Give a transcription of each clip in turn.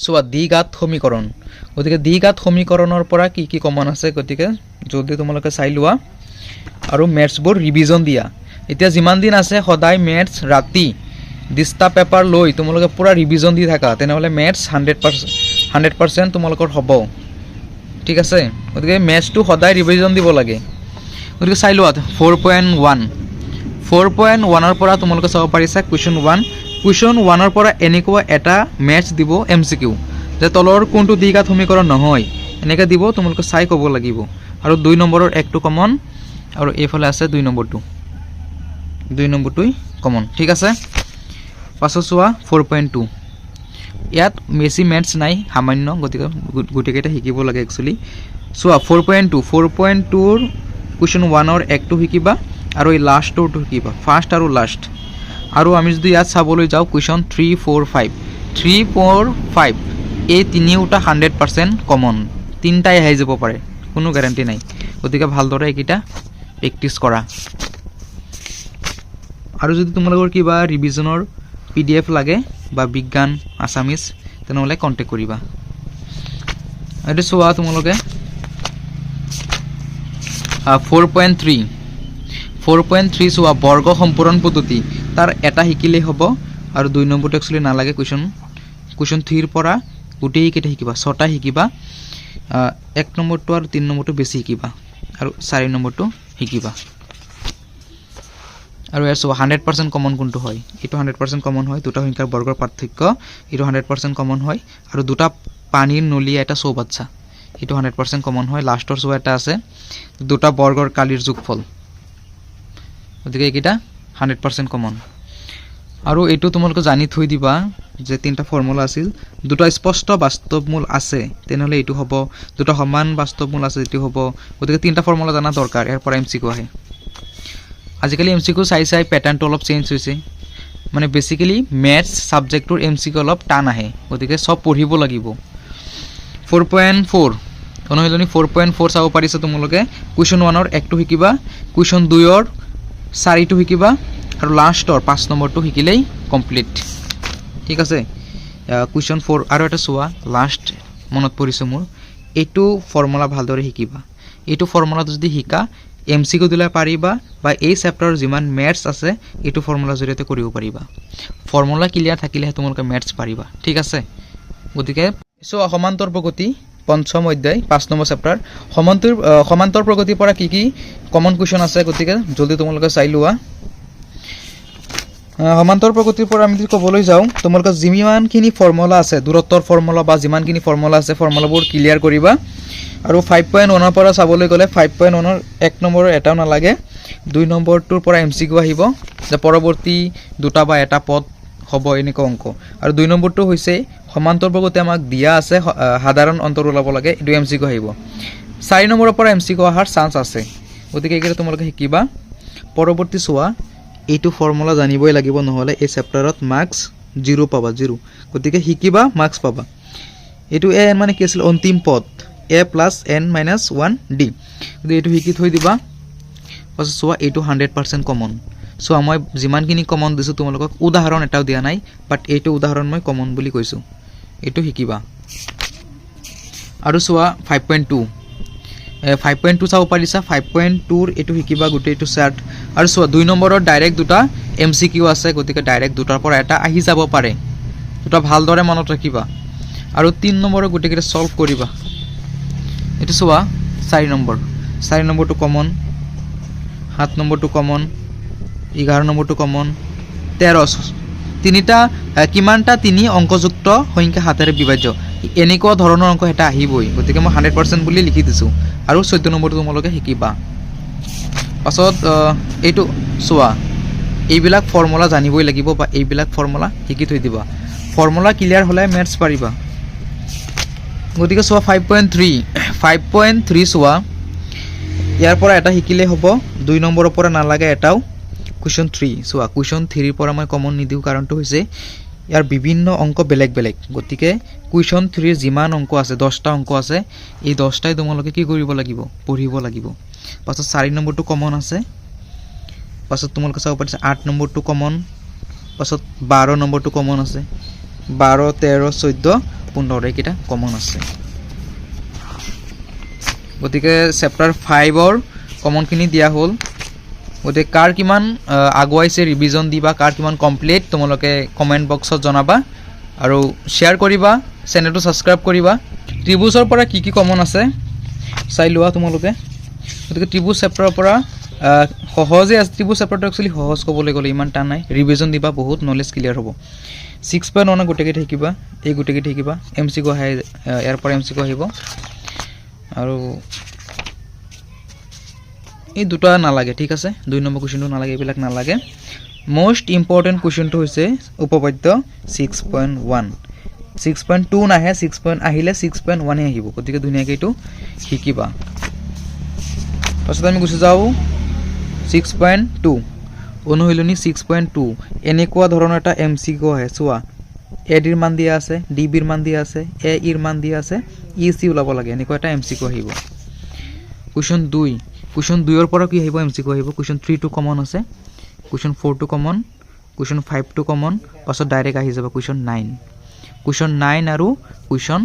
চোৱা, দ্বিঘাত সমীকৰণ। গতিকে দ্বিঘাত সমীকৰণৰ পৰা কি কি কমন আছে, গতিকে জলদি তোমালোকে চাই লোৱা আৰু মেথছবোৰ ৰিভিজন দিয়া। এতিয়া যিমান দিন আছে, সদায় মেথছ ৰাতি দিস্তা পেপাৰ লৈ তোমালোকে পূৰা ৰিভিজন দি থাকা। তেনেহ'লে মেথছ 100%, 100% তোমালোকৰ হ'ব। ঠিক আছে? গতিকে মেথছটো সদায় ৰিভিজন দিব লাগে। গতিকে চাই লোৱা, 4.1। 4.1ৰ পৰা তোমালোকে চাব পাৰিছা কুৱেশ্যন 1। কুৱেশ্যন 1ৰ পৰা এনেকুৱা এটা মেথছ দিব, এমচিকিউ, যে তলৰ কোনটো দ্বিঘাত সমীকৰণ নহয়, এনেকৈ দিব। তোমালোকে চাই ক'ব লাগিব। আৰু 2 নম্বৰৰ একটো কমন আৰু এইফালে আছে 2 নম্বৰটো, 2 নম্বৰটোৱেই কমন। ঠিক আছে? পাছত চোৱা, 4.2। ইয়াত বেছি মেথছ নাই, সামান্য। গতিকে গোটেইকেইটা শিকিব লাগে একচুৱেলি। চোৱা, 4.2। 4.2ৰ কুৱেশ্যন 1ৰ একটো শিকিবা আৰু এই লাষ্টৰটো শিকিবা, ফাৰ্ষ্ট আৰু লাষ্ট। আৰু আমি যদি ইয়াত চাবলৈ যাওঁ, কুৱেশ্যন 3, 4, 5, 3, 4, 5, এই তিনিওটা 100% কমন। তিনিটাই আহি যাব পাৰে, কোনো গেৰাণ্টি নাই। গতিকে ভালদৰে এইকেইটা প্ৰেক্টিছ কৰা। আৰু যদি তোমালোকৰ কিবা ৰিভিজনৰ পিডিএফ লাগে বা বিজ্ঞান, আছামিজ, তেনেহ'লে কণ্টেক্ট কৰিবা। এইটো চোৱা তোমালোকে, 4.3। 4.3 চোৱা, বৰ্গ সম্পূৰণ পদ্ধতি। তাৰ এটা শিকিলেই হ'ব আৰু 2 নম্বৰটো একচুৱেলি নালাগে। কুৱেশ্যন 3ৰ পৰা গোটেইকেইটা শিকিবা, ছটা শিকিবা। 1 নম্বৰটো আৰু 3 নম্বৰটো বেছি শিকিবা আৰু 4 নম্বৰটো শিকিবা। আৰু ইয়াৰ চোৱা, 100% কমন কোনটো হয়? এইটো 100% কমন হয়, দুটা সংখ্যাৰ বৰ্গৰ পাৰ্থক্য। এইটো 100% কমন হয়। আৰু দুটা পানীৰ নলীয়া এটা চৌবাচ্চা, এইটো 100% কমন হয়। লাষ্টৰ চোৱা, এটা আছে, দুটা বৰ্গৰ কালিৰ যোগফল। গতিকে এইকেইটা 100% কমন। আৰু এইটো তোমালোকে জানি থৈ দিবা যে তিনিটা ফৰ্মুলা আছিল। দুটা স্পষ্ট বাস্তৱ মূল আছে, তেনেহ'লে এইটো হ'ব। দুটা সমান বাস্তৱ মূল আছে, এইটো হ'ব। গতিকে তিনিটা ফৰ্মুলা জনা দৰকাৰ। ইয়াৰ পৰা এমচিকিউ আহে। আজিকালি এমচিকিউ চাই চাই পেটাৰ্ণটো অলপ চেঞ্জ হৈছে। মানে বেচিকেলি মেথছ ছাবজেক্টটোৰ এমচিকিউ অলপ টান আহে। গতিকে চব পঢ়িব লাগিব। 4.4 অনুশীলনী, 4.4 চাব পাৰিছা তোমালোকে। কুৱেশ্যন 1ৰ একটো শিকিবা, কুৱেশ্যন 2ৰ চাৰিটো শিকিবা আৰু লাষ্টৰ 5 নম্বৰটো শিকিলেই কমপ্লিট। ঠিক আছে? কুৱেশ্যন 4 আৰু এটা চোৱা, লাষ্ট মনত পৰিছে মোৰ। এইটো ফৰ্মুলা ভালদৰে শিকিবা। এইটো ফৰ্মুলাটো যদি শিকা, এমচিকিউ দিলে পাৰিবা বা এই চেপ্টাৰৰ যিমান মেথছ আছে, এইটো ফৰ্মুলাৰ জৰিয়তে কৰিব পাৰিবা। ফৰ্মুলা ক্লিয়াৰ থাকিলেহে তোমালোকে মেথছ পাৰিবা। ঠিক আছে? গতিকে চ' সমান্তৰ প্ৰগতি, পঞ্চম অধ্যায়, 5 নম্বৰ চেপ্টাৰ, সমান্তৰ প্ৰগতিৰ পৰা কি কি কমন কুৱেশ্যন আছে, গতিকে জলদি তোমালোকে চাই লোৱা। সমান্তৰ প্ৰগতিৰ পৰা আমি যদি ক'বলৈ যাওঁ, তোমালোকৰ যিমানখিনি ফৰ্মুলা আছে, দূৰত্বৰ ফৰ্মুলা বা যিমানখিনি ফৰ্মুলা আছে, ফৰ্মুলাবোৰ ক্লিয়াৰ কৰিবা। আৰু 5.1ৰ পৰা চাবলৈ গ'লে, 5.1ৰ 1 নম্বৰৰ এটাও নালাগে। 2 নম্বৰটোৰ পৰা এমচিকিউ আহিব যে পৰৱৰ্তী দুটা বা এটা পদ হ'ব, এনেকুৱা অংক। আৰু 2 নম্বৰটো হৈছে সমান্তৰ প্ৰগতি আমাক দিয়া আছে, সাধাৰণ অন্তৰ ওলাব লাগে। এইটো এমচিকিউ আহিব। 4 নম্বৰৰ পৰা এমচিকিউ অহাৰ চান্স আছে। গতিকে এইকেইটা তোমালোকে শিকিবা। পৰৱৰ্তী চোৱা, এইটো ফৰ্মুলা জানিবই লাগিব, নহ'লে এই চেপ্টাৰত মাৰ্কছ জিৰ' পাবা, জিৰ'। গতিকে শিকিবা, মাৰ্কছ পাবা। এইটো এ এন মানে কি আছিল? অন্তিম পদ, a plus n minus 1 d। গতিকে এইটো শিকি থৈ দিবা। পাছত চোৱা, এইটো 100% কমন। চোৱা, মই যিমানখিনি কমন দিছোঁ তোমালোকক, উদাহৰণ এটাও দিয়া নাই, বাট এইটো উদাহৰণ মই কমন বুলি কৈছোঁ। এইটো শিকিবা। আৰু চোৱা, 5.2, 5.2 চাব পাৰিছা। 5.2ৰ এইটো শিকিবা, গোটেইটো চাৰ্ট। আৰু চোৱা, 2 নম্বৰত ডাইৰেক্ট দুটা এমচিকিউ আছে। গতিকে ডাইৰেক্ট দুটাৰ পৰা এটা আহি যাব পাৰে। দুটা ভালদৰে মনত ৰাখিবা আৰু 3 নম্বৰৰ গোটেইকেইটা ছল্ভ কৰিবা। এইটো চোৱা, 4 নম্বৰ, 4 নম্বৰটো কমন, 7 নম্বৰটো কমন, 11 নম্বৰটো কমন, 13, তিনিটা কিমানটা তিনি অংকযুক্ত সংখ্যা সাতেৰে বিভাজ্য, এনেকুৱা ধৰণৰ অংক এটা আহিবই। গতিকে মই 100% বুলি লিখি দিছোঁ। আৰু 14 নম্বৰটো তোমালোকে শিকিবা। পাছত এইটো চোৱা, এইবিলাক ফৰ্মুলা জানিবই লাগিব বা এইবিলাক ফৰ্মুলা শিকি থৈ দিবা। ফৰ্মুলা ক্লিয়াৰ হ'লে মেথছ পাৰিবা। গতিকে চোৱা, 5.3, 5.3 চোৱা, ইয়াৰ পৰা এটা শিকিলেই হ'ব। 2 নম্বৰৰ পৰা নালাগে এটাও। কুৱেশ্যন 3 চোৱা, কুৱেশ্যন 3ৰ পৰা মই কমন নিদিওঁ। কাৰণটো হৈছে ইয়াৰ বিভিন্ন অংক বেলেগ বেলেগ। গতিকে কুৱেশ্যন 3ৰ যিমান অংক আছে, 10টা অংক আছে, এই 10টাই তোমালোকে কি কৰিব লাগিব? পঢ়িব লাগিব। পাছত 4 নম্বৰটো কমন আছে। পাছত তোমালোকে চাব পাৰিছা, 8 নম্বৰটো কমন। পাছত 12 নম্বৰটো কমন আছে। 12, 13, 14। 15, এইকেইটা কমন আছে। গতিকে চেপ্টাৰ 5ৰ কমনখিনি দিয়া হ'ল। গতিকে কাৰ কিমান আগুৱাইছে ৰিভিজন দিবা, কাৰ কিমান কমপ্লিট, তোমালোকে কমেণ্ট বক্সত জনাবা আৰু শ্বেয়াৰ কৰিবা, চেনেলটো ছাবস্ক্ৰাইব কৰিবা। ত্ৰিভুজৰ পৰা কি কি কমন আছে চাই লোৱা তোমালোকে। গতিকে ত্ৰিভুজ চেপ্টাৰৰ পৰা সহজে আছে। ত্ৰিভুজ চেপ্টাৰটো একচুৱেলি সহজ ক'বলৈ গ'লে, ইমান টান নাই। ৰিভিজন দিবা, বহুত নলেজ ক্লিয়াৰ হ'ব। 6.1 গোটেইকেইটা শিকিবা, এই গোটেইকেইটা শিকিবা। এমচিকিউ আহে, ইয়াৰ পৰা এমচিকিউ আহিব। আৰু এই দুটা নালাগে, ঠিক আছে? 2 নম্বৰ কুৱেশ্যনটো নালাগে, এইবিলাক নালাগে। মষ্ট ইম্পৰ্টেণ্ট কুৱেশ্যনটো হৈছে উপপাদ্য 6.1। 6.2 নাহে, ছিক্স পইণ্ট আহিলে 6.1হে আহিব। গতিকে ধুনীয়াকৈ এইটো শিকিবা। তাৰপিছত আমি গুচি যাওঁ 6.2, অনুশীলনী 6.2। এনেকুৱা ধৰণৰ এটা এমচিকিউ আহে। চোৱা, এ ডিৰ মান দিয়া আছে, ডি বিৰ মান দিয়া আছে, এ ইৰ মান দিয়া আছে, ই চি ওলাব লাগে। এনেকুৱা এটা এমচিকিউ আহিব। কুৱেশ্যন 2, কুৱেশ্যন 2ৰ পৰা কি আহিব? এমচিকিউ আহিব। কুৱেশ্যন 3টো কমন আছে, কুৱেশ্যন 4টো কমন, কুৱেশ্যন 5টো কমন। পাছত ডাইৰেক্ট আহি যাব কুৱেশ্যন 9। কুৱেশ্যন 9 আৰু কুৱেশ্যন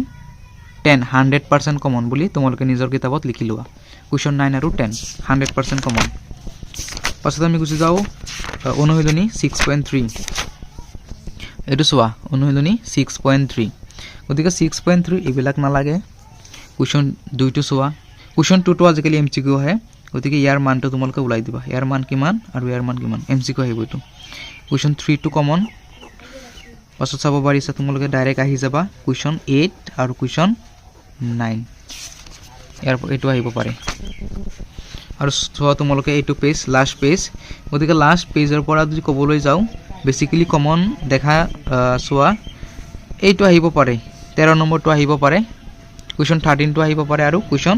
10 100% কমন বুলি তোমালোকে নিজৰ কিতাপত লিখি লোৱা। কুৱেশ্যন 9 আৰু 10 100% কমন। পাছত আমি গুচি যাওঁ অনুশীলনী 6.3। এইটো চোৱা, অনুশীলনী 6.3। গতিকে 6.3 এইবিলাক নালাগে। কুৱেশ্যন 2টো চোৱা। কুৱেশ্যন 2টো আজিকালি এমচিকিউ আহে। গতিকে ইয়াৰ মানটো তোমালোকে ওলাই দিবা, ইয়াৰ মান কিমান আৰু ইয়াৰ মান কিমান, এমচিকিউ আহিব এইটো। কুৱেশ্যন 3টো কমন। পাছত চাব পাৰিছা তোমালোকে, ডাইৰেক্ট আহি যাবা কুৱেশ্যন 8 আৰু কুৱেশ্যন 9। ইয়াৰ এইটো আহিব পাৰে। আৰু চোৱা তোমালোকে এইটো পেজ, লাষ্ট পেজ। গতিকে লাষ্ট পেজৰ পৰা যদি ক'বলৈ যাওঁ, বেচিকেলি কমন দেখা চোৱা, এইটো আহিব পাৰে, 13 নম্বৰটো আহিব পাৰে, কুৱেশ্যন 13টো আহিব পাৰে আৰু কুৱেশ্যন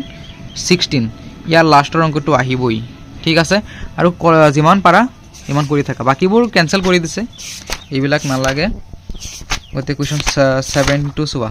16, ইয়াৰ লাষ্টৰ অংকটো আহিবই, ঠিক আছে? আৰু যিমান পাৰা ইমান কৰি থাকা। বাকীবোৰ কেঞ্চেল কৰি দিছে, এইবিলাক নালাগে। গতিকে কুৱেশ্যন 7টো চোৱা।